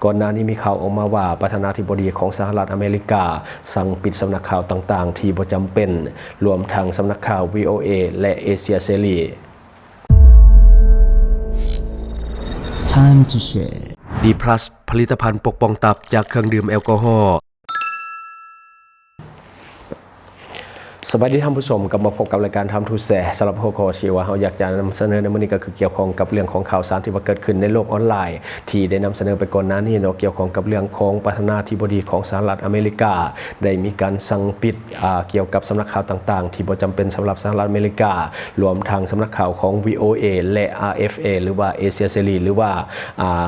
ກ່ອນໜ້ານີ້ມີຂ່າວອອກມາວ່າ ປະທານາທິບໍດີຂອງສະຫະລັດອາເມລິກາສັ່ງປິດສຳນັກຂ່າວຕ່າງໆທີ່ບໍ່ຈຳເປັນ, ລວມທັງສຳນັກຂ່າວ ວີໂອເອ ແລະ ເອເຊຍເສລີ. Time to share. ດີພລັສ ຜະລິດຕະພັນປົກປ້ອງຕັບຈາກເຄື່ອງດື່ມແອລກໍຮໍ. ສະບາຍດີທ່ານຜູ້ຊົມ, ກັບມາພົບກັບລາຍການ Time to Share. ສຳລັບຫົວຂໍ້ທີ່ວ່າເຮົາຢາກຈະນຳສະເໜີໃນມື້ນີ້ ກໍຄືກ່ຽວຂ້ອງກັບເລື່ອງຂອງຂ່າວສານທີ່ວ່າເກີດຂຶ້ນໃນໂລກອອນລາຍ ທີ່ໄດ້ນຳສະເໜີໄປກ່ອນໜ້ານີ້ເນາະ, ກ່ຽວຂ້ອງກັບເລື່ອງຂອງປະທານາທິບໍດີຂອງສະຫະລັດອາເມລິກາ ໄດ້ມີການສັ່ງປິດ ອ່າ ກ່ຽວກັບສຳນັກຂ່າວຕ່າງໆທີ່ບໍ່ຈຳເປັນສຳລັບສະຫະລັດອາເມລິກາ, ລວມທັງສຳນັກຂ່າວຂອງ ວີໂອເອ ແລະ ອາເອັຟເອ ຫຼືວ່າເອເຊຍເສລີ ຫຼືວ່າ ອ່າ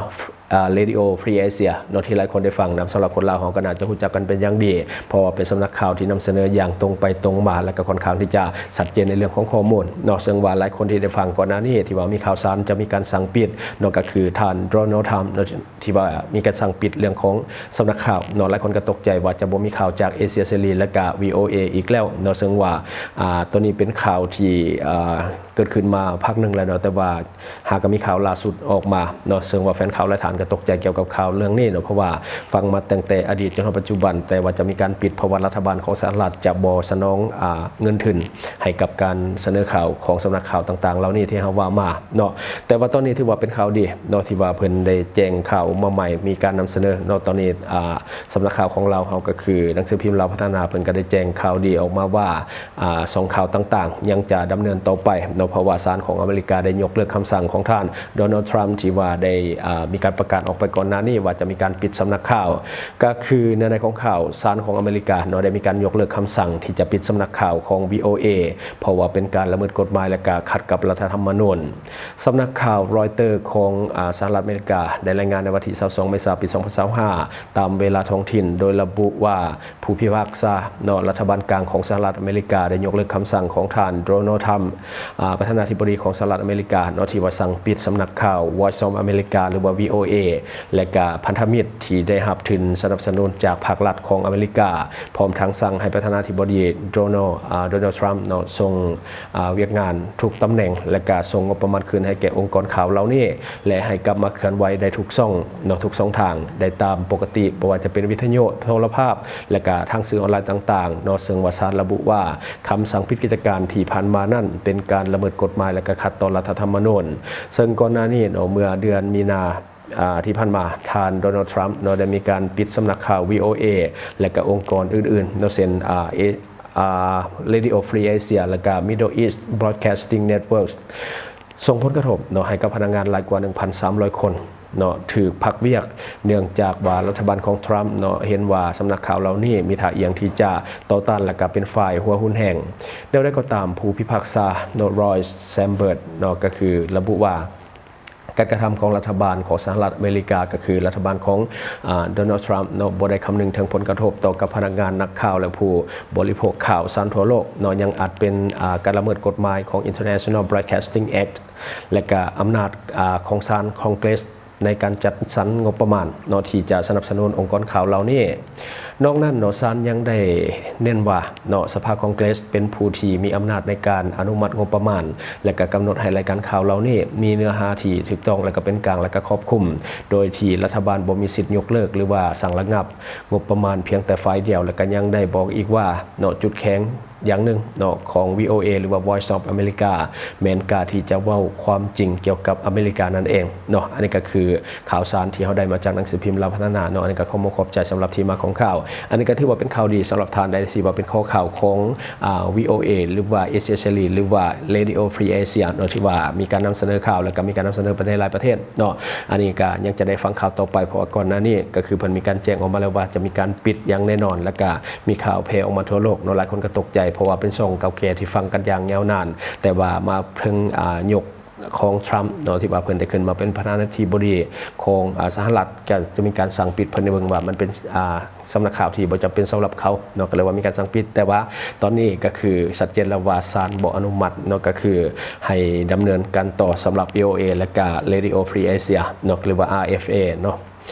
ອ່າ Radio Free Asia ເນາະ ທີ່ຫຼາຍຄົນໄດ້ຟັງນຳ. ສຳລັບຄົນລາວເຮົາກໍໜ້າຈະຮູ້ຈັກກັນເປັນຢ່າງດີ ເພາະວ່າເປັນສຳນັກຂ່າວທີ່ນຳສະເໜີຢ່າງຕົງໄປຕົງມາ ແລະ ກໍຄ່ອນຂ້າງທີ່ຈະຊັດເຈນໃນເລື່ອງຂອງຂໍ້ມູນເນາະ. ເຊິ່ງວ່າຫຼາຍຄົນທີ່ໄດ້ຟັງກ່ອນໜ້ານີ້ ທີ່ວ່າມີຂ່າວສານຈະມີການສັ່ງປິດເນາະ ກໍຄືທ່ານ ໂດນັລ ທຣຳ ເນາະ ທີ່ວ່າມີການສັ່ງປິດເລື່ອງຂອງສຳນັກຂ່າວເນາະ. ຫຼາຍຄົນກໍຕົກໃຈວ່າຈະບໍ່ມີຂ່າວຈາກເອເຊຍເສລີ ແລະ ກະ ວີໂອເອ ອີກແລ້ວເນາະ. ເຊິ່ງວ່າ ອ່າ ຕົວນີ້ເປັນຂ່າວທີ່ ອ່າ ເກີດຂຶ້ນມາພັກໜຶ່ງແລ້ວເນາະ, ແຕ່ວ່າຫາກໍມີຂ່າວລ່າສຸດອອກມາເນາະ, ເຊິ່ງວ່າແຟນຂ່າວຫຼາຍທ່ານກໍຕົກໃຈກ່ຽວກັບຂ່າວເລື່ອງນີ້ເນາະ, ເພາະວ່າຟັງມາຕັ້ງແຕ່ອະດີດຈົນຮອດປັດຈຸບັນ, ແຕ່ວ່າຈະມີການປິດ ເພາະວ່າລັດຖະບານຂອງສະຫະລັດຈະບໍ່ສະໜອງ ອ່າ ເງິນທຶນໃຫ້ກັບການສະເໜີຂ່າວຂອງສຳນັກຂ່າວຕ່າງໆເຫຼົ່ານີ້ທີ່ເຮົາວ່າມາເນາະ. ແຕ່ວ່າຕອນນີ້ຖືວ່າເປັນຂ່າວດີເນາະ, ທີ່ວ່າເພິ່ນໄດ້ແຈ້ງຂ່າວມາໃໝ່ ມີການນຳສະເໜີເນາະ. ຕອນນີ້ ອ່າ ສຳນັກຂ່າວຂອງລາວເຮົາ ກໍຄືໜັງສືພິມລາວພັດທະນາ ເພິ່ນກໍໄດ້ແຈ້ງຂ່າວດີອອກມາວ່າ ອ່າ ສອງຂ່າວຕ່າງໆຍັງຈະດຳເນີນຕໍ່ໄປເນາະ, ເພາະວ່າສານຂອງອາເມລິກາໄດ້ຍົກເລີກຄຳສັ່ງຂອງທ່ານ ໂດນັລ ທຣຳ ທີ່ວ່າໄດ້ ອ່າ ມີການປະກາດອອກໄປກ່ອນໜ້ານີ້ວ່າຈະມີການປິດສຳນັກຂ່າວ. ກໍຄືເນື້ອໃນຂອງຂ່າວ, ສານຂອງອາເມລິກາເນາະ ໄດ້ມີການຍົກເລີກຄຳສັ່ງທີ່ຈະປິດສຳນັກຂ່າວຂອງ ວີໂອເອ ເພາະວ່າເປັນການລະເມີດກົດໝາຍ ແລະ ກະຂັດກັບລັດຖະທຳມະນູນ. ສຳນັກຂ່າວ Reuters ຂອງ ອາ ສະຫະລັດອາເມລິກາ ໄດ້ລາຍງານໃນວັນທີຊາວສອງ ເມສາ ປີສອງພັນຊາວຫ້າ ຕາມເວລາທ້ອງຖິ່ນ ໂດຍລະບຸວ່າ ຜູ້ພິພາກສາເນາະ ລັດຖະບານກາງຂອງສະຫະລັດອາເມລິກາໄດ້ຍົກເລີກຄຳສັ່ງຂອງທ່ານ ໂດນັລ ທຣຳ ອາ ປະທານາທິບໍດີຂອງສະຫະລັດອາເມລິກາເນາະ ທີ່ວ່າສັ່ງປິດສຳນັກຂ່າວ Voice of America ຫຼືວ່າ ວີໂອເອ ແລະ ກະພັນທະມິດທີ່ໄດ້ຮັບທຶນສະໜັບສະໜູນຈາກພາກລັດຂອງອາເມລິກາ, ພ້ອມທັງສັ່ງໃຫ້ປະທານາທິບໍດີ ໂດນັລ ອາ ໂດນັລ ທຣຳ ເນາະ ສົ່ງ ອາ ວຽກງານທຸກຕຳແໜ່ງ ແລະ ກະສົ່ງງົບປະມານຄືນໃຫ້ແກ່ອົງກອນຂ່າວເຫຼົ່ານີ້ ແລະ ໃຫ້ກັບມາເຄື່ອນໄຫວໄດ້ທຸກຊ່ອງເນາະ ທຸກຊ່ອງທາງໄດ້ຕາມປົກກະຕິ, ບໍ່ວ່າຈະເປັນວິທະຍຸ, ໂທລະພາບ ແລະ ກະທາງສື່ອອນລາຍຕ່າງໆເນາະ. ເຊິ່ງວ່າສານລະບຸວ່າ ຄຳສັ່ງປິດກິດຈະການທີ່ຜ່ານມານັ້ນເປັນການລະເມີດກົດໝາຍ ແລະ ກະຂັດຕໍ່ລັດຖະທຳມະນູນ. ເຊິ່ງກ່ອນໜ້ານີ້ເນາະ ເມື່ອເດືອນມີນາ ອາ ທີ່ຜ່ານມາ ທ່ານ ໂດນັລ ທຣຳ ເນາະ ໄດ້ມີການປິດສຳນັກຂ່າວ ວີໂອເອ ແລະ ກະອົງກອນອື່ນໆເນາະ ເຊັ່ນ ອາ ເອ ອາ Radio Free Asia ແລະ ກະ Middle East Broadcasting Networks ສົ່ງຜົນກະທົບເນາະ ໃຫ້ກັບພະນັກງານຫຼາຍກວ່າ ໜຶ່ງພັນສາມຮ້ອຍຄົນເນາະ ຖືກພັກວຽກ ເນື່ອງຈາກວ່າລັດຖະບານຂອງທຣຳ ເນາະ ເຫັນວ່າສຳນັກຂ່າວເຫຼົ່ານີ້ມີທ່າອ່ຽງທີ່ຈະຕໍ່ຕ້ານ ແລະ ກະເປັນຝ່າຍຫົວຮຸນແຮງ. ແນວໃດກໍຕາມ, ຜູ້ພິພາກສາເນາະ Roy Sanberg ເນາະ ກໍຄືລະບຸວ່າ ການກະທຳຂອງລັດຖະບານຂອງສະຫະລັດອາເມລິກາ ກໍຄືລັດຖະບານຂອງ ອາ ໂດນັລ ທຣຳ ເນາະ ບໍ່ໄດ້ຄຳນຶງເຖິງຜົນກະທົບຕໍ່ກັບພະນັກງານ, ນັກຂ່າວ ແລະ ຜູ້ບໍລິໂພກຂ່າວສານທົ່ວໂລກເນາະ, ຍັງອາດເປັນ ອາ ການລະເມີດກົດໝາຍຂອງ International Broadcasting Act ແລະ ກະອຳນາດ ອາ ຂອງສານຄອງເກຣສໃນການຈັດສັນງົບປະມານເນາະ ທີ່ຈະສະໜັບສະໜູນອົງກອນຂ່າວເຫຼົ່ານີ້. ນອກນັ້ນເນາະ ສານຍັງໄດ້ເນັ້ນວ່າເນາະ ສະພາຄອງເກຣສເປັນຜູ້ທີ່ມີອຳນາດໃນການອະນຸມັດງົບປະມານ ແລະ ກະກຳນົດໃຫ້ລາຍການຂ່າວເຫຼົ່ານີ້ມີເນື້ອຫາທີ່ຖືກຕ້ອງ ແລະ ກະເປັນກາງ ແລະ ກະຄອບຄຸມ, ໂດຍທີ່ລັດຖະບານບໍ່ມີສິດຍົກເລີກ ຫຼື ວ່າສັ່ງລະງັບງົບປະມານພຽງແຕ່ຝ່າຍດຽວ. ແລະ ກະຍັງໄດ້ບອກອີກວ່າເນາະ ຈຸດແຂງ ຢ່າງໜຶ່ງເນາະ ຂອງ ວີໂອເອ ຫຼືວ່າ Voice of America ແມ່ນກ້າທີ່ຈະເວົ້າຄວາມຈິງກ່ຽວກັບອາເມລິການັ້ນເອງເນາະ. ອັນນີ້ກໍຄືຂ່າວສານທີ່ເຮົາໄດ້ມາຈາກໜັງສືພິມລາວພັດທະນາເນາະ. ອັນນີ້ກໍຂໍຂອບໃຈສຳລັບທີ່ມາຂອງຂ່າວ. ອັນນີ້ກໍຖືວ່າເປັນຂ່າວດີສຳລັບທ່ານໃດທີ່ວ່າເປັນຂໍ້ຂ່າວຂອງ ອາ ວີໂອເອ ຫຼືວ່າ ເອເຊຍເສລີ ຫຼືວ່າ Radio Free Asia ເນາະ ທີ່ວ່າມີການນຳສະເໜີຂ່າວ ແລ້ວກໍມີການນຳສະເໜີໄປໃນຫຼາຍປະເທດເນາະ. ອັນນີ້ກໍຍັງຈະໄດ້ຟັງຂ່າວຕໍ່ໄປ ເພາະວ່າກ່ອນໜ້ານີ້ກໍຄືເພິ່ນມີການແຈ້ງອອກມາແລ້ວວ່າຈະມີການປິດຢ່າງແນ່ນອນ ແລ້ວກໍ ມີຂ່າວແຜ່ອອກມາທົ່ວໂລກເນາະ, ຫຼາຍຄົນກໍຕົກໃຈ ເພາະວ່າເປັນຊ່ອງເກົ່າແກ່ທີ່ຟັງກັນຢ່າງຍາວນານ, ແຕ່ວ່າມາເຖິງ ອາ ຍຸກຂອງທຣຳເນາະ ທີ່ວ່າເພິ່ນໄດ້ຂຶ້ນມາເປັນປະທານາທິບໍດີຂອງ ອາ ສະຫະລັດ ກໍຈະມີການສັ່ງປິດ. ເພິ່ນໄດ້ເບິ່ງວ່າມັນເປັນ ອາ ສຳນັກຂ່າວທີ່ບໍ່ຈຳເປັນສຳລັບເຂົາເນາະ, ກໍເລີຍວ່າມີການສັ່ງປິດ. ແຕ່ວ່າຕອນນີ້ກໍຄືຊັດເຈນແລ້ວວ່າສານບໍ່ອະນຸມັດເນາະ, ກໍຄືໃຫ້ດຳເນີນການຕໍ່ສຳລັບ ວີໂອເອ ແລະກະ Radio Free Asia ເນາະ ຫຼືວ່າ ອາ ເອັຟ ເອ ເນາະ.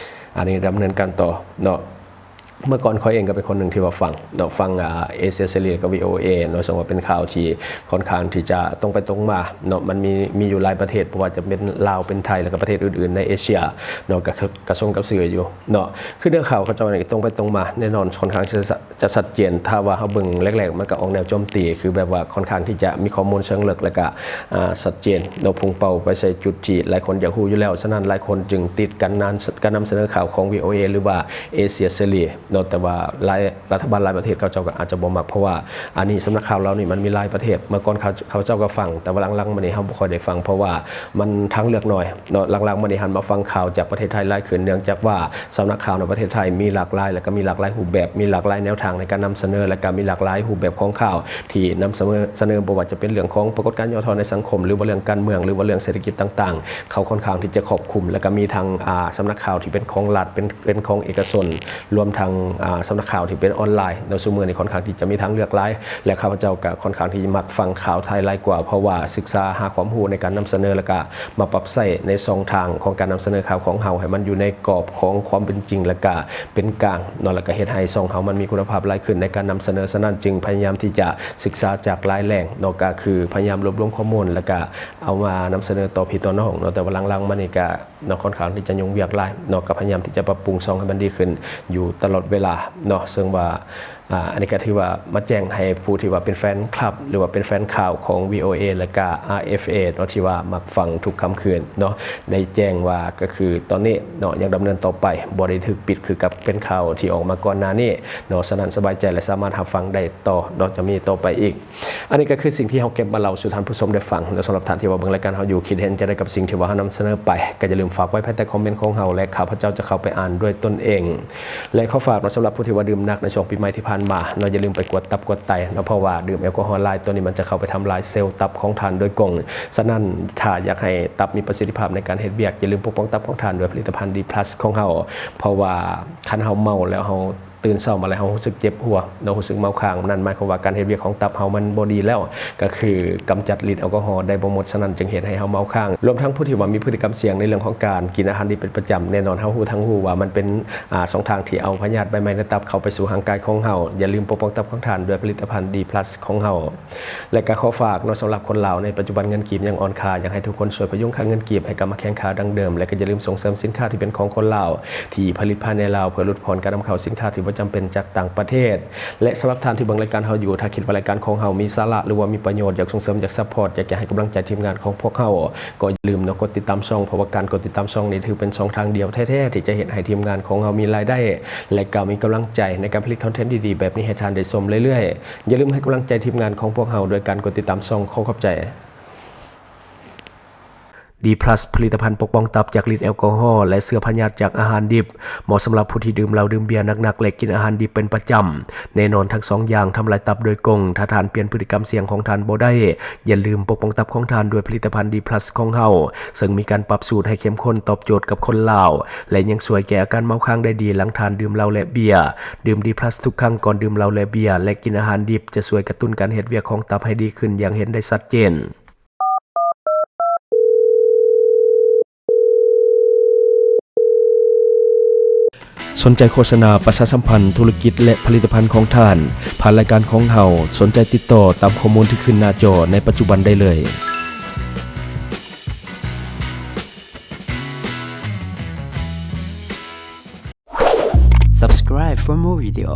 ອັນນີ້ດຳເນີນການຕໍ່ເນາະ. ເມື່ອກ່ອນຂ້ອຍເອງກໍເປັນຄົນໜຶ່ງທີ່ວ່າຟັງເນາະ ຟັງ ອາ ເອເຊຍເສລີ ແລ້ວກໍ ວີໂອເອ ເນາະ ເຊິ່ງວ່າເປັນຂ່າວທີ່ຄ່ອນຂ້າງທີ່ຈະຕົງໄປຕົງມາເນາະ ມັນມີ ມີຢູ່ຫຼາຍປະເທດ ບໍ່ວ່າຈະເປັນລາວ ເປັນໄທ ແລ້ວກໍປະເທດອື່ນໆໃນເອເຊຍເນາະ ກະ ກະສົມກັບຊື່ຢູ່ເນາະ ຄືເນື້ອຂ່າວເຂົາເຈົ້ານີ້ຕົງໄປຕົງມາ ແນ່ນອນຄ່ອນຂ້າງຈະ ຈະຊັດເຈນ ຖ້າວ່າເຮົາເບິ່ງແລກໆ ມັນກໍອອກແນວໂຈມຕີ ຄືແບບວ່າຄ່ອນຂ້າງທີ່ຈະມີຂໍ້ມູນເຊີງເລິກ ແລ້ວກະ ອາ ຊັດເຈນເນາະ ພຸ່ງເປົ້າໄປໃສ່ຈຸດທີ່ຫຼາຍຄົນຢາກຮູ້ຢູ່ແລ້ວ. ສະນັ້ນຫຼາຍຄົນຈຶ່ງຕິດການນຳ ການນຳສະເໜີຂ່າວຂອງ ວີໂອເອ ຫຼືວ່າເອເຊຍເສລີເນາະ ແຕ່ວ່າຫຼາຍ ລັດຖະບານຫຼາຍປະເທດເຂົາເຈົ້າກໍອາດຈະບໍ່ມັກ ເພາະວ່າອັນນີ້ສຳນັກຂ່າວເຫຼົ່ານີ້ມັນມີຫຼາຍປະເທດ ເມື່ອກ່ອນເຂົາ ເຂົາເຈົ້າກໍຟັງ ແຕ່ວ່າຫຼັງໆມານີ້ເຮົາບໍ່ຄ່ອຍໄດ້ຟັງ ເພາະວ່າມັນທາງເລືອກໜ້ອຍເນາະ. ຫຼັງໆມານີ້ຫັນມາຟັງຂ່າວຈາກປະເທດໄທຫຼາຍຂຶ້ນ ເນື່ອງຈາກວ່າ ສຳນັກຂ່າວໃນປະເທດໄທມີຫຼາກຫຼາຍ ແລະກະມີຫຼາກຫຼາຍຮູບແບບ ມີຫຼາກຫຼາຍແນວທາງໃນການນຳສະເໜີ ແລະກະມີຫຼາກຫຼາຍຮູບແບບຂອງຂ່າວທີ່ນຳສະເໜີ ສະເໜີ ບໍ່ວ່າຈະເປັນເລື່ອງຂອງປາກົດການຫຍໍ້ທໍ້ໃນສັງຄົມ ຫຼືວ່າເລື່ອງການເມືອງ ຫຼືວ່າເລື່ອງເສດຖະກິດຕ່າງໆ ເຂົາຄ່ອນຂ້າງທີ່ຈະຄອບຄຸມ ແລະກະມີທັງ ອາ ສຳນັກຂ່າວທີ່ເປັນຂອງລັດ ເປັນ ເປັນຂອງເອກະຊົນ ລວມທັງ ອາ ສຳນັກຂ່າວທີ່ເປັນອອນລາຍເນາະ. ຊຸມື້ນີ້ຄ່ອນຂ້າງທີ່ຈະມີທາງເລືອກຫຼາຍ ແລະຂ້າພະເຈົ້າກະຄ່ອນຂ້າງທີ່ມັກຟັງຂ່າວໄທຫຼາຍກວ່າ ເພາະວ່າສຶກສາຫາຄວາມຮູ້ໃນການນຳສະເໜີ ແລະກະ ມາປັບໃຊ້ໃນຊ່ອງທາງຂອງການນຳສະເໜີຂ່າວຂອງເຮົາ ໃຫ້ມັນຢູ່ໃນກອບຂອງຄວາມເປັນຈິງ ແລະກະເປັນກາງເນາະ ແລະກະເຮັດໃຫ້ຊ່ອງເຮົາມັນມີຄຸນນະພາບຫຼາຍຂຶ້ນໃນການນຳສະເໜີ. ສະນັ້ນຈຶ່ງພະຍາຍາມທີ່ຈະສຶກສາຈາກຫຼາຍແຫຼ່ງເນາະ ກະຄືພະຍາຍາມລວບລວມຂໍ້ມູນ ແລະກະເອົາມານຳສະເໜີຕໍ່ພີ່ຕໍ່ນ້ອງເນາະ. ແຕ່ວ່າຫຼັງໆມານີ້ກະເນາະ ຄ່ອນຂ້າງທີ່ຈະຫຍຸ້ງວຽກຫຼາຍເນາະ ກະພະຍາຍາມທີ່ຈະປັບປຸງຊ່ອງໃຫ້ມັນດີຂຶ້ນຢູ່ຕະຫຼອດເວລາເນາະ ເຊິ່ງວ່າ ອາ ອັນນີ້ກໍຖືວ່າມາແຈ້ງໃຫ້ຜູ້ທີ່ວ່າເປັນແຟນຄລັບ ຫຼືວ່າເປັນແຟນຂ່າວຂອງ ວີໂອເອ ແລະກະ ອາ ເອັຟ ເອ ເນາະ ທີ່ວ່າມັກຟັງທຸກຄ່ຳຄືນເນາະ ໄດ້ແຈ້ງວ່າ ກໍຄືຕອນນີ້ເນາະ ຍັງດຳເນີນຕໍ່ໄປ ບໍ່ໄດ້ຖືກປິດຄືກັບເປັນຂ່າວທີ່ອອກມາກ່ອນໜ້ານີ້ເນາະ. ສະນັ້ນສະບາຍໃຈ ແລະສາມາດຮັບຟັງໄດ້ຕໍ່ເນາະ ຈະມີຕໍ່ໄປອີກ. ອັນນີ້ກໍຄືສິ່ງທີ່ເຮົາເກັບມາເລົ່າສູ່ທ່ານຜູ້ຊົມໄດ້ຟັງເນາະ. ສຳລັບທ່ານທີ່ວ່າເບິ່ງລາຍການເຮົາຢູ່ ຄິດເຫັນຈັ່ງໃດກັບສິ່ງທີ່ວ່າເຮົານຳສະເໜີໄປ ກໍຢ່າລືມຝາກໄວ້ພາຍໃຕ້ຄອມເມັນຂອງເຮົາ ແລະຂ້າພະເຈົ້າຈະເຂົ້າໄປອ່ານດ້ວຍຕົນເອງ. ແລະຂໍຝາກເນາະ ສຳລັບຜູ້ທີ່ວ່າດື່ມໜັກໃນຊ່ວງປີໃໝ່ທີ່ຜ່ານມາເນາະ ຢ່າລືມໄປກວດຕັບກວດໄຕເນາະ ເພາະວ່າດື່ມແອລກໍຮໍຫຼາຍ ຕົວນີ້ມັນຈະເຂົ້າໄປທຳລາຍເຊວຕັບຂອງທ່ານໂດຍກົງ. ສະນັ້ນ ຖ້າຢາກໃຫ້ຕັບມີປະສິດທິພາບໃນການເຮັດວຽກ ຢ່າລືມປົກປ້ອງຕັບຂອງທ່ານດ້ວຍຜະລິດຕະພັນ ດີພລັສ ຂອງເຮົາ ເພາະວ່າຄັນເຮົາເມົາແລ້ວ ເຮົາຕື່ນເຊົ້າມາແລ້ວ ເຮົາຮູ້ສຶກເຈັບຫົວເນາະ ຮູ້ສຶກເມົາຄ້າງ ນັ້ນໝາຍຄວາມວ່າການເຮັດວຽກຂອງຕັບເຮົາມັນບໍ່ດີແລ້ວ ກໍຄືກຳຈັດລິດແອລກໍຮໍໄດ້ບໍ່ໝົດ ສະນັ້ນຈຶ່ງເຮັດໃຫ້ເຮົາເມົາຄ້າງ. ລວມທັງຜູ້ທີ່ວ່າມີພຶດຕິກຳສ່ຽງໃນເລື່ອງຂອງການກິນອາຫານດິບເປັນປະຈຳ ແນ່ນອນເຮົາຮູ້ທັງຮູ້ວ່າມັນເປັນ ອາ ຊ່ອງທາງທີ່ເອົາພະຍາດໃບໄມ້ໃນຕັບເຂົ້າໄປສູ່ຮ່າງກາຍຂອງເຮົາ. ຢ່າລືມປົກປ້ອງຕັບຂອງທ່ານດ້ວຍຜະລິດຕະພັນ ດີພລັສ ຂອງເຮົາ ແລະກະຂໍຝາກເນາະ ສຳລັບຄົນລາວໃນປັດຈຸບັນເງິນກີບຍັງອ່ອນຄ່າ ຢາກໃຫ້ທຸກຄົນຊ່ວຍພະຍຸງຄ່າເງິນກີບໃຫ້ກັບມາແຂງຄ່າດັ່ງເດີມ ແລະກະຢ່າລືມສົ່ງເສີມສິນຄ້າທີ່ເປັນຂອງຄົນລາວ ທີ່ຜະລິດພາຍໃນລາວ ເພື່ອຫຼຸດຜ່ອນການນຳເຂົ້າສິນຄ້າທີ່ບໍ່ຈຳເປັນຈາກຕ່າງປະເທດ. ແລະສຳລັບທ່ານທີ່ເບິ່ງລາຍການເຮົາຢູ່ ຖ້າຄິດວ່າລາຍການຂອງເຮົາມີສາລະ ຫຼືວ່າມີປະໂຫຍດ ຢາກສົ່ງເສີມ ຢາກຊັບພອດ ຢາກຈະໃຫ້ກຳລັງໃຈທີມງານຂອງພວກເຮົາ ກໍຢ່າລືມເນາະ ກົດຕິດຕາມຊ່ອງ ເພາະວ່າການກົດຕິດຕາມຊ່ອງນີ້ຖືເປັນຊ່ອງທາງດຽວແທ້ໆ ທີ່ຈະເຮັດໃຫ້ທີມງານຂອງເຮົາມີລາຍໄດ້ ແລະກະມີກຳລັງໃຈໃນການຜະລິດຄອນເທັນດີໆແບບນີ້ໃຫ້ທ່ານໄດ້ຊົມເລື້ອຍໆ. ຢ່າລືມໃຫ້ກຳລັງໃຈທີມງານຂອງພວກເຮົາດ້ວຍການກົດຕິດຕາມຊ່ອງ. ຂໍຂອບໃຈ. ດີພລັສ ຜະລິດຕະພັນປົກປ້ອງຕັບຈາກລິດແອລກໍຮໍ ແລະເຊື້ອພະຍາດຈາກອາຫານດິບ ເໝາະສຳລັບຜູ້ທີ່ດື່ມເຫຼົ້າດື່ມເບຍໜັກໆ ແລະກິນອາຫານດິບເປັນປະຈຳ. ແນ່ນອນທັງສອງຢ່າງທຳລາຍຕັບໂດຍກົງ. ຖ້າທ່ານປ່ຽນພຶດຕິກຳສ່ຽງຂອງທ່ານບໍ່ໄດ້, ຢ່າລືມປົກປ້ອງຕັບຂອງທ່ານດ້ວຍຜະລິດຕະພັນດີພລັສຂອງເຮົາ, ເຊິ່ງມີການປັບສູດໃຫ້ເຂັ້ມຂຸ້ນຕອບໂຈດກັບຄົນລາວ ແລະຍັງຊ່ວຍແກ້ອາການເມົາຄ້າງໄດ້ດີຫຼັງທ່ານດື່ມເຫຼົ້າ ແລະ ເບຍ. ດື່ມດີພລັສທຸກຄັ້ງກ່ອນດື່ມເຫຼົ້າ ແລະ ເບຍ ແລະ ກິນອາຫານດິບ ຈະຊ່ວຍກະຕຸ້ນການເຮັດວຽກຂອງຕັບໃຫ້ດີຂຶ້ນຢ່າງເຫັນໄດ້ຊັດເຈນ. ສົນໃຈໂຄສະນາປະຊາສຳພັນທຸລະກິດ ແລະ ຜະລິດຕະພັນຂອງທ່ານ ຜ່ານລາຍການຂອງເຮົາ, ສົນໃຈຕິດຕໍ່ຕາມຂໍ້ມູນທີ່ຂຶ້ນໜ້າຈໍໃນປັດຈຸບັນໄດ້ເລີຍ. Subscribe for more video.